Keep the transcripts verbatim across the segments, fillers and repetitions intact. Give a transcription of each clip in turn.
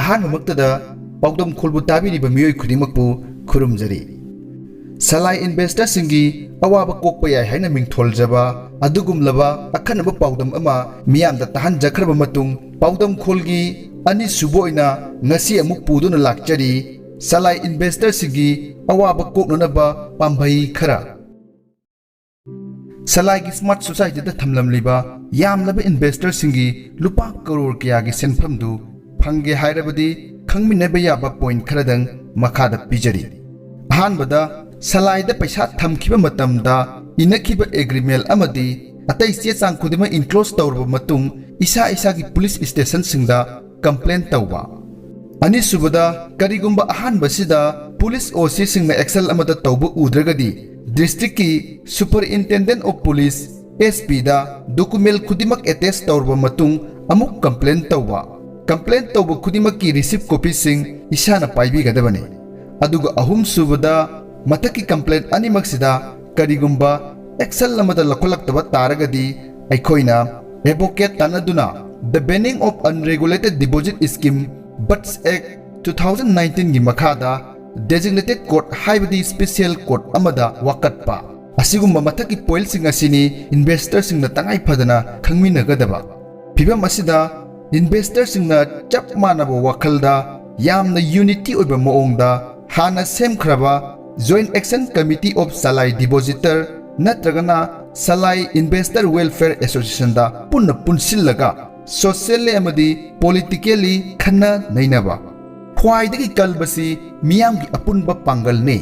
ꯑꯍꯥꯟꯕꯃꯛꯇꯗ ꯄꯥꯎꯗꯝꯈꯣꯜꯕꯨ ꯇꯥꯕꯤꯔꯤꯕ ꯃꯤꯑꯣꯏ ꯈꯨꯗꯤꯡꯃꯛꯄꯨ ꯈꯨꯔꯨꯝꯖꯔꯤ꯫ ꯁꯂꯥꯏ ꯏꯟꯚꯦꯁꯇꯔꯁꯤꯡꯒꯤ ꯑꯋꯥꯕ ꯀꯣꯛꯄ ꯌꯥꯏ ꯍꯥꯏꯅ ꯃꯤꯡꯊꯣꯜꯖꯕ ꯑꯗꯨꯒꯨꯝꯂꯕ ꯑꯈꯟꯅꯕ ꯄꯥꯎꯗꯝ ꯑꯃ ꯃꯤꯌꯥꯝꯗ ꯇꯥꯍꯟꯖꯈ꯭ꯔꯕ ꯃꯇꯨꯡ, ꯄꯥꯎꯗꯝꯈꯣꯜꯒꯤ ꯑꯅꯤꯁꯨꯕ ꯑꯣꯏꯅ ꯉꯁꯤ ꯑꯃꯨꯛ ꯄꯨꯗꯨꯅ ꯂꯥꯛꯆꯔꯤ꯫ ꯁꯂꯥꯏ ꯏꯟꯚꯦꯁꯇꯔꯁꯤꯡꯒꯤ ꯑꯋꯥꯕ ꯀꯣꯛꯅꯅꯕ ꯄꯥꯝꯕꯩ ꯈꯔ꯫ ꯁꯂꯥꯏꯒꯤ ꯁ꯭ꯃꯥꯔꯠ ꯁꯣꯁꯥꯏꯇꯤꯗ ꯊꯝꯂꯝꯂꯤꯕ ꯌꯥꯝꯂꯕ ꯏꯟꯚꯦꯁꯇꯔꯁꯤꯡꯒꯤ ꯂꯨꯄꯥ ꯀꯔꯣꯔ ꯀꯌꯥꯒꯤ ꯁꯦꯟꯐꯝꯗꯨ ꯐꯪꯒꯦ ꯍꯥꯏꯔꯕꯗꯤ, ꯈꯪꯃꯤꯟꯅꯕ ꯌꯥꯕ ꯄꯣꯏꯟꯠ ꯈꯔꯗꯪ ꯃꯈꯥꯗ ꯄꯤꯖꯔꯤ꯫ ꯑꯍꯥꯟꯕꯗ, ꯁꯂꯥꯏꯗ ꯄꯩꯁꯥ ꯊꯝꯈꯤꯕ ꯃꯇꯝꯗ ꯏꯅꯈꯤꯕ ꯑꯦꯒ꯭ꯔꯤꯃꯦꯟ ꯑꯃꯗꯤ ꯑꯇꯩ ꯆꯦ ꯆꯥꯡ ꯈꯨꯗꯤꯡꯃꯛ ꯏꯟꯀ꯭ꯂꯣꯖ ꯇꯧꯔꯕ ꯃꯇꯨꯡ, ꯏꯁꯥ ꯏꯁꯥꯒꯤ ꯄꯨꯂꯤꯁ ꯁ꯭ꯇꯦꯁꯟꯁꯤꯡꯗ ꯀꯝꯄ꯭ꯂꯦꯟ ꯇꯧꯕ꯫ ꯑꯅꯤꯁꯨꯕꯗ, ꯀꯔꯤꯒꯨꯝꯕ ꯑꯍꯥꯟꯕꯁꯤꯗ ꯄꯨꯂꯤꯁ ꯑꯣ ꯁꯤꯁꯤꯡꯅ ꯑꯦꯛꯁꯟ ꯑꯃꯠꯇ ꯇꯧꯕ ꯎꯗ꯭ꯔꯒꯗꯤ, ꯗꯤꯁꯇ꯭ꯔꯤꯛꯀꯤ ꯁꯨꯄꯔꯏꯟꯇꯦꯟꯗꯦꯟꯠ ꯑꯣꯐ ꯄꯨꯂꯤꯁ, ꯑꯦꯁ ꯄꯤꯗ ꯗꯣꯀꯨꯃꯦꯟ ꯈꯨꯗꯤꯡꯃꯛ ꯑꯦꯇꯦꯆ ꯇꯧꯔꯕ ꯃꯇꯨꯡ ꯑꯃꯨꯛ ꯀꯝꯄ꯭ꯂꯦꯟ ꯇꯧꯕ꯫ ꯀꯝꯄ꯭ꯂꯦꯟ ꯇꯧꯕ ꯈꯨꯗꯤꯡꯃꯛꯀꯤ ꯔꯤꯁꯤꯞ ꯀꯣꯄꯤꯁꯤꯡ ꯏꯁꯥꯅ ꯄꯥꯏꯕꯤꯒꯗꯕꯅꯤ꯫ ꯑꯗꯨꯒ ꯑꯍꯨꯝꯁꯨꯕꯗ, ꯃꯊꯛꯀꯤ ꯀꯝꯄ꯭ꯂꯦꯟ ꯑꯅꯤꯃꯛꯁꯤꯗ ꯀꯔꯤꯒꯨꯝꯕ ꯑꯦꯛꯁꯟ ꯑꯃꯠꯇ ꯂꯧꯈꯠꯂꯛꯇꯕ ꯇꯥꯔꯒꯗꯤ, ꯑꯩꯈꯣꯏꯅ ꯑꯦꯗꯚꯣꯀꯦꯠ ꯇꯥꯟꯅꯗꯨꯅ The Banning of Unregulated Deposit Scheme, BUDS act, two thousand ꯅꯥꯏꯟꯇꯤꯟꯒꯤ ꯃꯈꯥꯗ ꯗꯦꯖꯤꯒꯅꯦꯇꯦꯗ ꯀꯣꯔꯠ ꯍꯥꯏꯕꯗꯤ ꯁ꯭ꯄꯦꯁꯤꯌꯦꯜ ꯀꯣꯔꯠ ꯑꯃꯗ ꯋꯥꯀꯠꯄ꯫ ꯑꯁꯤꯒꯨꯝꯕ ꯃꯊꯛꯀꯤ ꯄꯣꯏꯟꯠꯁꯤꯡ ꯑꯁꯤꯅꯤ ꯏꯟꯚꯦꯁꯇꯔꯁꯤꯡꯅ ꯇꯉꯥꯏ ꯐꯗꯅ ꯈꯪꯃꯤꯟꯅꯒꯗꯕ꯫ ꯐꯤꯚꯝ ꯑꯁꯤꯗ ꯏꯟꯚꯦꯁꯇꯔꯁꯤꯡꯅ ꯆꯞ ꯃꯥꯟꯅꯕ ꯋꯥꯈꯜꯗ ꯌꯥꯝꯅ ꯌꯨꯅꯤꯇꯤ ꯑꯣꯏꯕ ꯃꯑꯣꯡꯗ ꯍꯥꯟꯅ ꯁꯦꯝꯈ꯭ꯔꯕ Joint Action Committee of Salai Depositor ꯅꯠꯇ꯭ꯔꯒꯅ Salai Investor Welfare Associationꯗ ꯄꯨꯟꯅ ꯄꯨꯟꯁꯤꯜꯂꯒ socially ꯑꯃꯗꯤ politically ꯈꯟꯅ ꯅꯩꯅꯕ꯫ ꯈ꯭ꯋꯥꯏꯗꯒꯤ ꯀꯜꯕꯁꯤ ꯃꯤꯌꯥꯝꯒꯤ ꯑꯄꯨꯟꯕ ꯄꯥꯡꯒꯜꯅꯤ꯫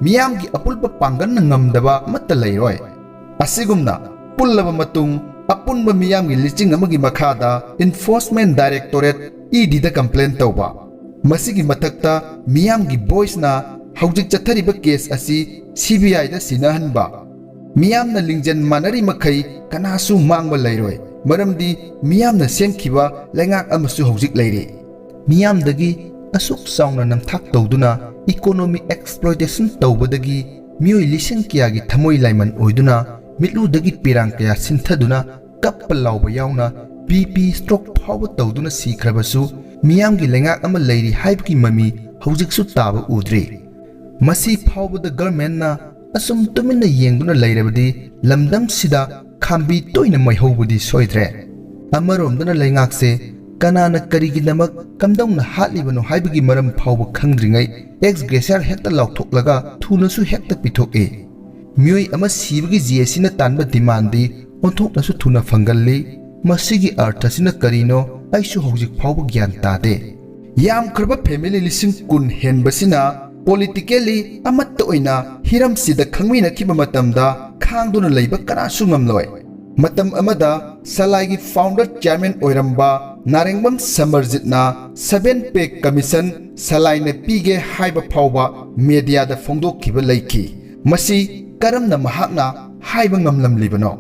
ꯃꯤꯌꯥꯝꯒꯤ ꯑꯄꯨꯟꯕ ꯄꯥꯡꯒꯜꯅ ꯉꯝꯗꯕ ꯑꯃꯠꯇ ꯂꯩꯔꯣꯏ꯫ ꯑꯁꯤꯒꯨꯝꯅ ꯄꯨꯜꯂꯕ ꯃꯇꯨꯡ, ꯑꯄꯨꯟꯕ ꯃꯤꯌꯥꯝꯒꯤ ꯂꯤꯆꯤꯡ ꯑꯃꯒꯤ ꯃꯈꯥꯗ Enforcement Directorate, ꯏ ꯗꯤꯗ ꯀꯝꯄ꯭ꯂꯦꯟ ꯇꯧꯕ꯫ ꯃꯁꯤꯒꯤ ꯃꯊꯛꯇ, ꯃꯤꯌꯥꯝꯒꯤ ꯚꯣꯏꯁꯅ ꯍꯧꯖꯤꯛ ꯆꯠꯊꯔꯤꯕ ꯀꯦꯁ ꯑꯁꯤ ꯁꯤ ꯕꯤ ꯑꯥꯏꯗ ꯁꯤꯟꯅꯍꯟꯕ꯫ ꯃꯤꯌꯥꯝꯅ ꯂꯤꯡꯖꯦꯜ ꯃꯥꯟꯅꯔꯤ ꯃꯈꯩ ꯀꯅꯥꯁꯨ ꯃꯥꯡꯕ ꯂꯩꯔꯣꯏ, ꯃꯔꯝꯗꯤ ꯃꯤꯌꯥꯝꯅ ꯁꯦꯝꯈꯤꯕ ꯂꯩꯉꯥꯛ ꯑꯃꯁꯨ ꯍꯧꯖꯤꯛ ꯂꯩꯔꯤ꯫ ꯃꯤꯌꯥꯝꯗꯒꯤ ꯑꯁꯨꯛ ꯆꯥꯎꯅ ꯅꯝꯊꯥꯛ ꯇꯧꯗꯨꯅ economic exploitation ꯇꯧꯕꯗꯒꯤ ꯃꯤꯑꯣꯏ ꯂꯤꯁꯤꯡ ꯀꯌꯥꯒꯤ ꯊꯃꯣꯏ ꯂꯥꯏꯃꯟ ꯑꯣꯏꯗꯨꯅ, ꯃꯤꯠꯂꯨꯗꯒꯤ ꯄꯤꯔꯥꯡ ꯀꯌꯥ ꯁꯤꯟꯊꯗꯨꯅ, ꯀꯞꯄ ꯂꯥꯎꯕ ꯌꯥꯎꯅ ꯕꯤ ꯄꯤ ꯁ꯭ꯇ꯭ꯔꯣꯛ ꯐꯥꯎꯕ ꯇꯧꯗꯨꯅ ꯁꯤꯈ꯭ꯔꯕꯁꯨ, ꯃꯤꯌꯥꯝꯒꯤ ꯂꯩꯉꯥꯛ ꯑꯃ ꯂꯩꯔꯤ ꯍꯥꯏꯕꯒꯤ ꯃꯃꯤ ꯍꯧꯖꯤꯛꯁꯨ ꯇꯥꯕ ꯎꯗ꯭ꯔꯤ꯫ ꯃꯁꯤ ꯐꯥꯎꯕꯗ ꯒꯔꯃꯦꯟꯅ ꯑꯁꯨꯝ ꯇꯨꯃꯤꯟꯅ ꯌꯦꯡꯗꯨꯅ ꯂꯩꯔꯕꯗꯤ ꯂꯝꯗꯝꯁꯤꯗ ꯈꯥꯝꯕꯤ ꯇꯣꯏꯅ ꯃꯩꯍꯧꯕꯗꯤ ꯁꯣꯏꯗ꯭ꯔꯦ꯫ ꯑꯃꯔꯣꯝꯗꯅ ꯂꯩꯉꯥꯛꯁꯦ ꯀꯅꯥꯅ ꯀꯔꯤꯒꯤꯗꯃꯛ ꯀꯝꯗꯧꯅ ꯍꯥꯠꯂꯤꯕꯅꯣ ꯍꯥꯏꯕꯒꯤ ꯃꯔꯝ ꯐꯥꯎꯕ ꯈꯪꯗ꯭ꯔꯤꯉꯩ ꯑꯦꯛꯁ ꯒ꯭ꯔꯦꯁꯤꯌꯥꯔ ꯍꯦꯛꯇ ꯂꯥꯎꯊꯣꯛꯂꯒ ꯊꯨꯅꯁꯨ ꯍꯦꯛꯇ ꯄꯤꯊꯣꯛꯏ꯫ ꯃꯤꯑꯣꯏ ꯑꯃ ꯁꯤꯕꯒꯤ ꯖꯦ ꯁꯤꯅ ꯇꯥꯟꯕ ꯗꯤꯃꯥꯟꯗꯤ ꯑꯣꯟꯊꯣꯛꯅꯁꯨ ꯊꯨꯅ ꯐꯪꯒꯜꯂꯤ꯫ ꯃꯁꯤꯒꯤ ꯑꯔꯊꯁꯤꯅ ꯀꯔꯤꯅꯣ ꯑꯩꯁꯨ ꯍꯧꯖꯤꯛ ꯐꯥꯎꯕ ꯒ꯭ꯌꯥꯟ ꯇꯥꯗꯦ꯫ ꯌꯥꯝꯈ꯭ꯔꯕ ꯐꯦꯃꯤꯂꯤ ꯂꯤꯁꯤꯡ ꯀꯨꯟ ꯍꯦꯟꯕꯁꯤꯅ ꯄꯣꯂꯤꯇꯤꯀꯦꯜꯂꯤ ꯑꯃꯠꯇ ꯑꯣꯏꯅ ꯍꯤꯔꯝꯁꯤꯗ ꯈꯪꯃꯤꯟꯅꯈꯤꯕ ꯃꯇꯝꯗ ꯈꯥꯡꯗꯨꯅ ꯂꯩꯕ ꯀꯅꯥꯁꯨ ꯉꯝꯂꯣꯏ꯫ ꯃꯇꯝ ꯑꯃꯗ ꯁꯂꯥꯏꯒꯤ ꯐꯥꯎꯟꯗꯔ ꯆꯤꯌꯔꯃꯦꯟ ꯑꯣꯏꯔꯝꯕ ꯅꯥꯔꯦꯡꯕꯝ ꯁꯃꯔꯖꯤꯠꯅ ꯁꯚꯦꯟ ꯄꯦ ꯀꯃꯤꯁꯟ ꯁꯂꯥꯏꯅ ꯄꯤꯒꯦ ꯍꯥꯏꯕ ꯐꯥꯎꯕ ꯃꯦꯗꯤꯌꯥꯗ ꯐꯣꯡꯗꯣꯛꯈꯤꯕ ꯂꯩꯈꯤ꯫ ꯃꯁꯤ ꯀꯔꯝꯅ ꯃꯍꯥꯛꯅ ꯍꯥꯏꯕ ꯉꯝꯂꯝꯂꯤꯕꯅꯣ?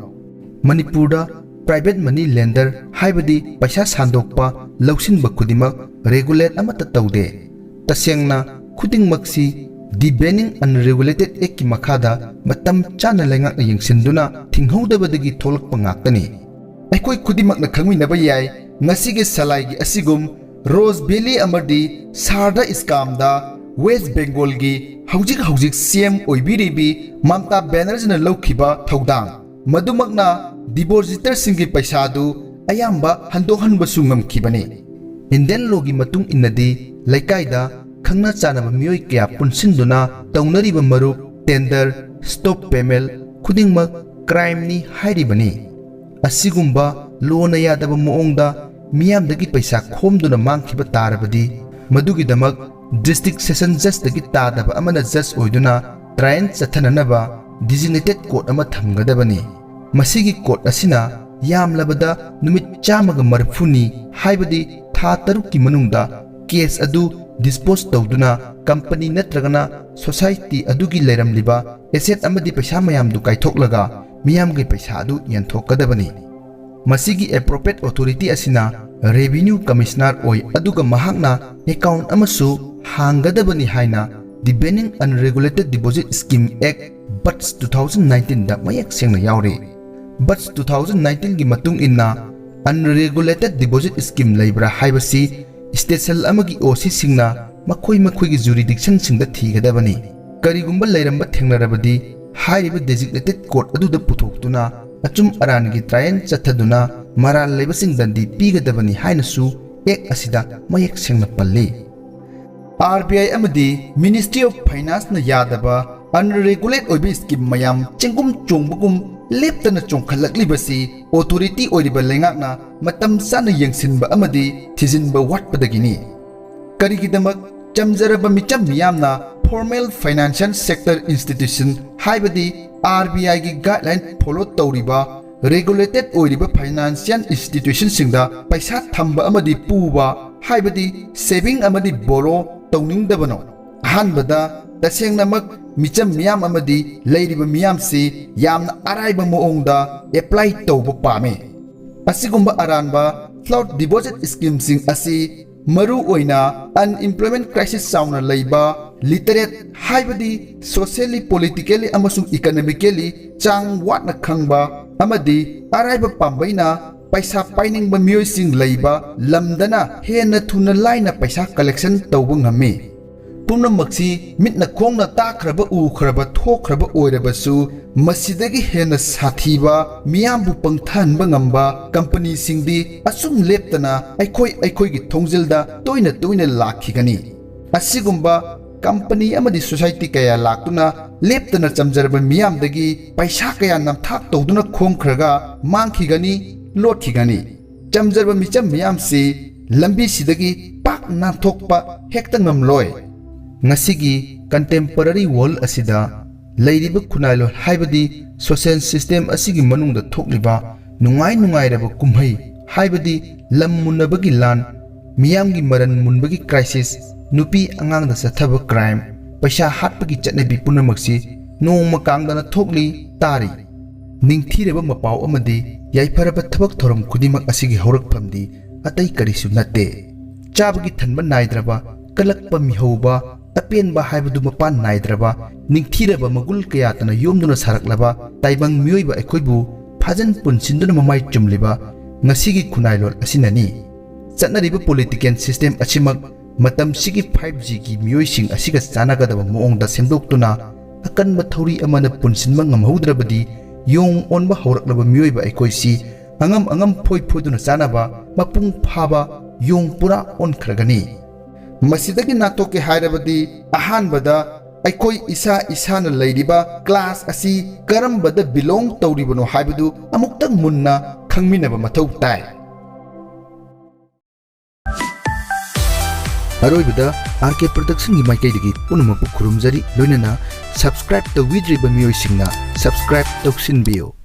ꯃꯅꯤꯄꯨꯔꯗ ꯄ꯭ꯔꯥꯏꯚꯦꯠ ꯃꯅꯤ ꯂꯦꯟꯗꯔ, ꯍꯥꯏꯕꯗꯤ ꯄꯩꯁꯥ ꯁꯥꯟꯗꯣꯛꯄ, ꯂꯧꯁꯤꯟꯕ ꯈꯨꯗꯤꯡꯃꯛ ꯔꯦꯒꯨꯂꯦꯠ ꯑꯃꯠꯇ ꯇꯧꯗꯦ꯫ ꯇꯁꯦꯡꯅ, ꯈꯨꯗꯤꯡꯃꯛꯁꯤ ꯗꯤ ꯕꯦꯅꯤꯡ ꯑꯟꯔꯦꯒꯨꯂꯦꯇꯦꯗ ꯑꯦꯛꯀꯤ ꯃꯈꯥꯗ ꯃꯇꯝ ꯆꯥꯅ ꯂꯩꯉꯥꯛꯅ ꯌꯦꯡꯁꯤꯟꯗꯨꯅ ꯊꯤꯡꯍꯧꯗꯕꯗꯒꯤ ꯊꯣꯛꯂꯛꯄ ꯉꯥꯛꯇꯅꯤ꯫ ꯑꯩꯈꯣꯏ ꯈꯨꯗꯤꯡꯃꯛꯅ ꯈꯪꯃꯤꯟꯅꯕ ꯌꯥꯏ, ꯉꯁꯤꯒꯤ ꯁꯂꯥꯏꯒꯤ ꯑꯁꯤꯒꯨꯝ ꯔꯣꯖ ꯚꯦꯂꯤ ꯑꯃꯗꯤ ꯁꯥꯔꯗꯥ ꯁ꯭ꯀꯥꯝꯗ ꯋꯦꯁ ꯕꯦꯡꯒꯣꯜꯒꯤ ꯍꯧꯖꯤꯛ ꯍꯧꯖꯤꯛ ꯁꯤ ꯑꯦꯝ ꯑꯣꯏꯕꯤꯔꯤꯕꯤ ꯃꯝꯇꯥ ꯕꯦꯅꯔꯖꯤꯅ ꯂꯧꯈꯤꯕ ꯊꯧꯗꯥꯡ, ꯃꯗꯨꯃꯛꯅ ꯗꯤꯄꯣꯖꯤꯇꯔꯁꯤꯡꯒꯤ ꯄꯩꯁꯥꯗꯨ ꯑꯌꯥꯝꯕ ꯍꯟꯗꯣꯛꯍꯟꯕꯁꯨ ꯉꯝꯈꯤꯕꯅꯤ꯫ ꯏꯟꯗꯤꯌꯟ ꯂꯣꯒꯤ ꯃꯇꯨꯡ ꯏꯟꯅꯗꯤ ꯂꯩꯀꯥꯏꯗ ꯈꯪꯅ ꯆꯥꯟꯅꯕ ꯃꯤꯑꯣꯏ ꯀꯌꯥ ꯄꯨꯟꯁꯤꯟꯗꯨꯅ ꯇꯧꯅꯔꯤꯕ ꯃꯔꯨꯞ, ꯇꯦꯟꯗꯔ, ꯁ꯭ꯇꯣꯞ ꯄꯦꯃꯦꯟ ꯈꯨꯗꯤꯡꯃꯛ ꯀ꯭ꯔꯥꯏꯝꯅꯤ ꯍꯥꯏꯔꯤꯕꯅꯤ꯫ ꯑꯁꯤꯒꯨꯝꯕ ꯂꯣꯅ ꯌꯥꯗꯕ ꯃꯑꯣꯡꯗ ꯃꯤꯌꯥꯝꯗꯒꯤ ꯄꯩꯁꯥ ꯈꯣꯝꯗꯨꯅ ꯃꯥꯡꯈꯤꯕ ꯇꯥꯔꯕꯗꯤ, ꯃꯗꯨꯒꯤꯗꯃꯛ ꯗꯤꯁꯇ꯭ꯔꯤꯛ ꯁꯦꯁꯟ ꯖꯖꯇꯒꯤ ꯇꯥꯗꯕ ꯑꯃꯅ ꯖꯖ ꯑꯣꯏꯗꯨꯅ ꯇ꯭ꯔꯥꯌꯦꯜ ꯆꯠꯊꯅꯅꯕ ꯗꯤꯖꯤꯒꯅꯦꯇꯦꯗ ꯀꯣꯔꯠ ꯑꯃ ꯊꯝꯒꯗꯕꯅꯤ꯫ ꯃꯁꯤꯒꯤ ꯀꯣꯔꯠ ꯑꯁꯤꯅ ꯌꯥꯝꯂꯕꯗ ꯅꯨꯃꯤꯠ ꯆꯥꯝꯃꯒ ꯃꯔꯤꯐꯨꯅꯤ, ꯍꯥꯏꯕꯗꯤ ꯊꯥ ꯇꯔꯨꯛꯀꯤ ꯃꯅꯨꯡꯗ ꯀꯦꯁ ꯑꯗꯨ ꯗꯤꯁꯄꯣꯖ ꯇꯧꯗꯨꯅ ꯀꯝꯄꯅꯤ ꯅꯠꯇ꯭ꯔꯒꯅ ꯁꯣꯁꯥꯏꯇꯤ ꯑꯗꯨꯒꯤ ꯂꯩꯔꯝꯂꯤꯕ ꯑꯦꯁꯦꯠ ꯑꯃꯗꯤ ꯄꯩꯁꯥ ꯃꯌꯥꯝꯗꯨ ꯀꯥꯏꯊꯣꯛꯂꯒ ꯃꯤꯌꯥꯝꯒꯤ ꯄꯩꯁꯥ ꯑꯗꯨ ꯌꯦꯟꯊꯣꯛꯀꯗꯕꯅꯤ꯫ ꯃꯁꯤꯒꯤ ꯑꯦꯄ꯭ꯔꯣꯄ꯭ꯔꯤꯌꯦꯠ ꯑꯣꯊꯣꯔꯤꯇꯤ ꯑꯁꯤꯅ ꯔꯦꯚꯤꯅ꯭ꯌꯨ ꯀꯃꯤꯁꯅꯔ ꯑꯣꯏ, ꯑꯗꯨꯒ ꯃꯍꯥꯛꯅ ꯑꯦꯀꯥꯎꯟꯠ ꯑꯃꯁꯨ ꯍꯥꯡꯒꯗꯕꯅꯤ ꯍꯥꯏꯅ ꯗꯤ ꯕꯦꯅꯤꯡ ꯑꯟꯔꯦꯒꯨꯂꯦꯇꯦꯗ ꯗꯤꯄꯣꯖꯤꯠ ꯁ꯭ꯀꯤꯝ ꯑꯦꯛ, ꯕꯠꯁ, ꯇꯨ ꯊꯥꯎꯖꯟ ꯅꯥꯏꯟꯇꯤꯟꯗ ꯃꯌꯦꯛ ꯁꯦꯡꯅ ꯌꯥꯎꯔꯤ꯫ ꯕꯠꯁ ꯇꯨ ꯊꯥꯎꯖꯟ ꯅꯥꯏꯟꯇꯤꯟꯒꯤ ꯃꯇꯨꯡ ꯏꯟꯅ, ꯑꯟꯔꯦꯒꯨꯂꯦꯇꯦꯗ ꯗꯤꯄꯣꯖꯤꯠ ꯁ꯭ꯀꯤꯝ ꯂꯩꯕ꯭ꯔꯥ ꯍꯥꯏꯕꯁꯤ ꯁ꯭ꯇꯦꯁꯟ ꯑꯃꯒꯤ ꯑꯣ ꯁꯤꯁꯤꯡꯅ ꯃꯈꯣꯏ ꯃꯈꯣꯏꯒꯤ ꯖꯨꯔꯤꯗꯤꯛꯁꯟꯁꯤꯡꯗ ꯊꯤꯒꯗꯕꯅꯤ꯫ ꯀꯔꯤꯒꯨꯝꯕ ꯂꯩꯔꯝꯕ ꯊꯦꯡꯅꯔꯕꯗꯤ, ꯍꯥꯏꯔꯤꯕ ꯗꯦꯖꯤꯒꯅꯦꯇꯦꯗ ꯀꯣꯔꯠ ꯑꯗꯨꯗ ꯄꯨꯊꯣꯛꯇꯨꯅ ꯑꯆꯨꯝ ꯑꯔꯥꯟꯒꯤ ꯇ꯭ꯔꯥꯌꯦꯜ ꯆꯠꯊꯗꯨꯅ ꯃꯔꯥꯜ ꯂꯩꯕꯁꯤꯡ ꯗꯟꯗꯤ ꯄꯤꯒꯗꯕꯅꯤ ꯍꯥꯏꯅꯁꯨ ꯑꯦꯛ ꯑꯁꯤꯗ ꯃꯌꯦꯛ ꯁꯦꯡꯅ ꯄꯜꯂꯤ꯫ ꯑꯥꯔ ꯕꯤ ꯑꯥꯏ ꯑꯃꯗꯤ Ministry of Financeꯅ ꯌꯥꯗꯕ unregulated ꯑꯣꯏꯕ ꯁ꯭ꯀꯤꯝ ꯃꯌꯥꯝ ꯆꯦꯡꯒꯨꯝ ꯆꯣꯡꯕꯒꯨꯝ ꯂꯦꯞꯇꯅ ꯆꯣꯡꯈꯠꯂꯛꯂꯤꯕꯁꯤ ꯑꯣꯊꯣꯔꯤꯇꯤ ꯑꯣꯏꯔꯤꯕ ꯂꯩꯉꯥꯛꯅ ꯃꯇꯝ ꯆꯥꯅ ꯌꯦꯡꯁꯤꯟꯕ ꯑꯃꯗꯤ ꯊꯤꯖꯤꯟꯕ ꯋꯥꯠꯄꯗꯒꯤꯅꯤ꯫ ꯀꯔꯤꯒꯤꯗꯃꯛ ꯆꯝꯖꯔꯕ ꯃꯤꯆꯝ ꯃꯤꯌꯥꯝꯅ formal financial sector institution, ꯍꯥꯏꯕꯗꯤ ꯑꯥꯔ ꯕꯤ ꯑꯥꯏꯒꯤ guideline follow ꯇꯧꯔꯤꯕ regulated ꯑꯣꯏꯔꯤꯕ financial institutionꯁꯤꯡꯗ ꯄꯩꯁꯥ ꯊꯝꯕ ꯑꯃꯗꯤ ꯄꯨꯕ, ꯍꯥꯏꯕꯗꯤ saving ꯑꯃꯗꯤ borrow ꯇꯧꯅꯤꯡꯗꯕꯅꯣ? ꯑꯍꯥꯟꯕꯗ, ꯇꯁꯦꯡꯅꯃꯛ ꯃꯤꯆꯝ ꯃꯤꯌꯥꯝ ꯑꯃꯗꯤ ꯂꯩꯔꯤꯕ ꯃꯤꯌꯥꯝꯁꯤ ꯌꯥꯝꯅ ꯑꯔꯥꯏꯕ ꯃꯑꯣꯡꯗ apply ꯇꯧꯕ ꯄꯥꯝꯃꯤ꯫ ꯑꯁꯤꯒꯨꯝꯕ ꯑꯔꯥꯟꯕ float deposit schemeꯁꯤꯡ ꯑꯁꯤ ꯃꯔꯨ ꯑꯣꯏꯅ unemployment crisis ꯆꯥꯎꯅ ꯂꯩꯕ, literate, ꯍꯥꯏꯕꯗꯤ socially, politically ꯑꯃꯁꯨꯡ economically ꯆꯥꯡ ꯋꯥꯠꯅ ꯈꯪꯕ ꯑꯃꯗꯤ ꯑꯔꯥꯏꯕ ꯄꯥꯝꯕꯩꯅ ꯄꯩꯁꯥ ꯄꯥꯏꯅꯤꯡꯕ ꯃꯤꯑꯣꯏꯁꯤꯡ ꯂꯩꯕ ꯂꯝꯗꯅ ꯍꯦꯟꯅ ꯊꯨꯅ ꯂꯥꯏꯅ ꯄꯩꯁꯥ collection ꯇꯧꯕ ꯉꯝꯃꯤ꯫ ꯄꯨꯝꯅꯃꯛꯁꯤ ꯃꯤꯠꯅ ꯈꯣꯡꯅ ꯇꯥꯈ꯭ꯔꯕ ꯎꯈ꯭ꯔꯕ ꯊꯣꯛꯈ꯭ꯔꯕ ꯑꯣꯏꯔꯕꯁꯨ, ꯃꯁꯤꯗꯒꯤ ꯍꯦꯟꯅ ꯁꯥꯊꯤꯕ, ꯃꯤꯌꯥꯝꯕꯨ ꯄꯪꯊꯍꯟꯕ ꯉꯝꯕ ꯀꯝꯄꯅꯤꯁꯤꯡꯗꯤ ꯑꯁꯨꯝ ꯂꯦꯞꯇꯅ ꯑꯩꯈꯣꯏ ꯑꯩꯈꯣꯏꯒꯤ ꯊꯣꯡꯖꯤꯜꯗ ꯇꯣꯏꯅ ꯇꯣꯏꯅ ꯂꯥꯛꯈꯤꯒꯅꯤ꯫ ꯑꯁꯤꯒꯨꯝꯕ ꯀꯝꯄꯅꯤ ꯑꯃꯗꯤ society ꯀꯌꯥ ꯂꯥꯛꯇꯨꯅ ꯂꯦꯞꯇꯅ ꯆꯝꯖꯔꯕ ꯃꯤꯌꯥꯝꯗꯒꯤ ꯄꯩꯁꯥ ꯀꯌꯥ ꯅꯝꯊꯥꯛ ꯇꯧꯗꯨꯅ ꯈꯣꯝꯈ꯭ꯔꯒ ꯃꯥꯡꯈꯤꯒꯅꯤ, ꯂꯣꯠꯈꯤꯒꯅꯤ꯫ ꯆꯝꯖꯔꯕ ꯃꯤꯆꯝ ꯃꯤꯌꯥꯝꯁꯤ ꯂꯝꯕꯤꯁꯤꯗꯒꯤ ꯄꯥꯛ ꯅꯥꯟꯊꯣꯛꯄ ꯍꯦꯛꯇ ꯉꯝꯂꯣꯏ꯫ ꯉꯁꯤꯒꯤ contemporary world ꯑꯁꯤꯗ ꯂꯩꯔꯤꯕ ꯈꯨꯟꯅꯥꯏꯂꯣꯟ ꯍꯥꯏꯕꯗꯤ social system ꯑꯁꯤꯒꯤ ꯃꯅꯨꯡꯗ ꯊꯣꯛꯂꯤꯕ ꯅꯨꯡꯉꯥꯏ ꯅꯨꯡꯉꯥꯏꯔꯕ ꯀꯨꯝꯍꯩ ꯍꯥꯏꯕꯗꯤ ꯂꯝ ꯃꯨꯟꯅꯕꯒꯤ ꯂꯥꯟ, ꯃꯤꯌꯥꯝꯒꯤ ꯃꯔꯟ ꯃꯨꯟꯕꯒꯤ crisis, ꯅꯨꯄꯤ ꯑꯉꯥꯡꯗ ꯆꯠꯊꯕ crime, ꯄꯩꯁꯥ ꯍꯥꯠꯄꯒꯤ ꯆꯠꯅꯕꯤ ꯄꯨꯝꯅꯃꯛꯁꯤ ꯅꯣꯡꯃ ꯀꯥꯡꯗꯅ ꯊꯣꯛꯂꯤ, ꯇꯥꯔꯤ꯫ ꯅꯤꯡꯊꯤꯔꯕ ꯃꯄꯥꯎ ꯑꯃꯗꯤ ꯌꯥꯏꯐꯔꯕ ꯊꯕꯛ ꯊꯧꯔꯝ ꯈꯨꯗꯤꯡꯃꯛ ꯑꯁꯤꯒꯤ ꯍꯧꯔꯛꯐꯝꯗꯤ ꯑꯇꯩ ꯀꯔꯤꯁꯨ ꯅꯠꯇꯦ꯫ ꯆꯥꯕꯒꯤ ꯊꯟꯕ ꯅꯥꯏꯗ꯭ꯔꯕ, ꯀꯜꯂꯛꯄ ꯃꯤꯍꯧꯕ, ꯑꯄꯦꯟꯕ ꯍꯥꯏꯕꯗꯨ ꯃꯄꯥꯟ ꯅꯥꯏꯗ꯭ꯔꯕ, ꯅꯤꯡꯊꯤꯔꯕ ꯃꯒꯨꯟ ꯀꯌꯥꯇꯅ ꯌꯣꯝꯗꯨꯅ ꯁꯥꯔꯛꯂꯕ ꯇꯥꯏꯕꯪ ꯃꯤꯑꯣꯏꯕ ꯑꯩꯈꯣꯏꯕꯨ ꯐꯥꯖꯟ ꯄꯨꯟꯁꯤꯟꯗꯨꯅ ꯃꯃꯥꯏ ꯆꯨꯝꯂꯤꯕ ꯉꯁꯤꯒꯤ ꯈꯨꯟꯅꯥꯏꯂꯣꯟ ꯑꯁꯤꯅꯅꯤ꯫ ꯆꯠꯅꯔꯤꯕ ꯄꯣꯂꯤꯇꯤꯀꯦꯜ ꯁꯤꯁꯇꯦꯝ ꯑꯁꯤꯃꯛ ꯃꯇꯝꯁꯤꯒꯤ ꯐꯥꯏꯚ ꯖꯤꯒꯤ ꯃꯤꯑꯣꯏꯁꯤꯡ ꯑꯁꯤꯒ ꯆꯥꯟꯅꯒꯗꯕ ꯃꯑꯣꯡꯗ ꯁꯦꯝꯗꯣꯛꯇꯨꯅ ꯑꯀꯟꯕ ꯊꯧꯔꯤ ꯑꯃꯅ ꯄꯨꯟꯁꯤꯟꯕ ꯉꯝꯍꯧꯗ꯭ꯔꯕꯗꯤ ꯌꯣꯡ ꯑꯣꯟꯕ ꯍꯧꯔꯛꯂꯕ ꯃꯤꯑꯣꯏꯕ ꯑꯩꯈꯣꯏꯁꯤ ꯑꯉꯝ ꯑꯉꯝ ꯐꯣꯏ ꯐꯣꯏꯗꯨꯅ ꯆꯥꯅꯕ ꯃꯄꯨꯡ ꯐꯥꯕ ꯌꯣꯡ ꯄꯨꯔꯥ ꯑꯣꯟꯈ꯭ꯔꯒꯅꯤ꯫ ꯃꯁꯤꯗꯒꯤ ꯅꯥꯟꯊꯣꯛꯀꯦ ꯍꯥꯏꯔꯕꯗꯤ ꯑꯍꯥꯟꯕꯗ ꯑꯩꯈꯣꯏ ꯏꯁꯥ ꯏꯁꯥꯅ ꯂꯩꯔꯤꯕ ꯀ꯭ꯂꯥꯁ ꯑꯁꯤ ꯀꯔꯝꯕꯗ ꯕꯤꯂꯣꯡ ꯇꯧꯔꯤꯕꯅꯣ ꯍꯥꯏꯕꯗꯨ ꯑꯃꯨꯛꯇꯪ ꯃꯨꯟꯅ ꯈꯪꯃꯤꯟꯅꯕ ꯃꯊꯧ ꯇꯥꯏ꯫ ꯑꯔꯣꯏꯕꯗ ꯑꯥꯔ ꯀꯦ ꯄ꯭ꯔꯗꯛꯁꯟꯒꯤ ꯃꯥꯏꯀꯩꯗꯒꯤ ꯄꯨꯝꯅꯃꯛꯄꯨ ꯈꯨꯔꯨꯝꯖꯔꯤ, ꯂꯣꯏꯅꯅ ꯁꯕꯁꯀ꯭ꯔꯥꯏꯕ ꯇꯧꯕꯤꯗ꯭ꯔꯤꯕ ꯃꯤꯑꯣꯏꯁꯤꯡꯅ ꯁꯕꯁꯀ꯭ꯔꯥꯏꯕ ꯇꯧꯁꯤꯟꯕꯤꯌꯨ꯫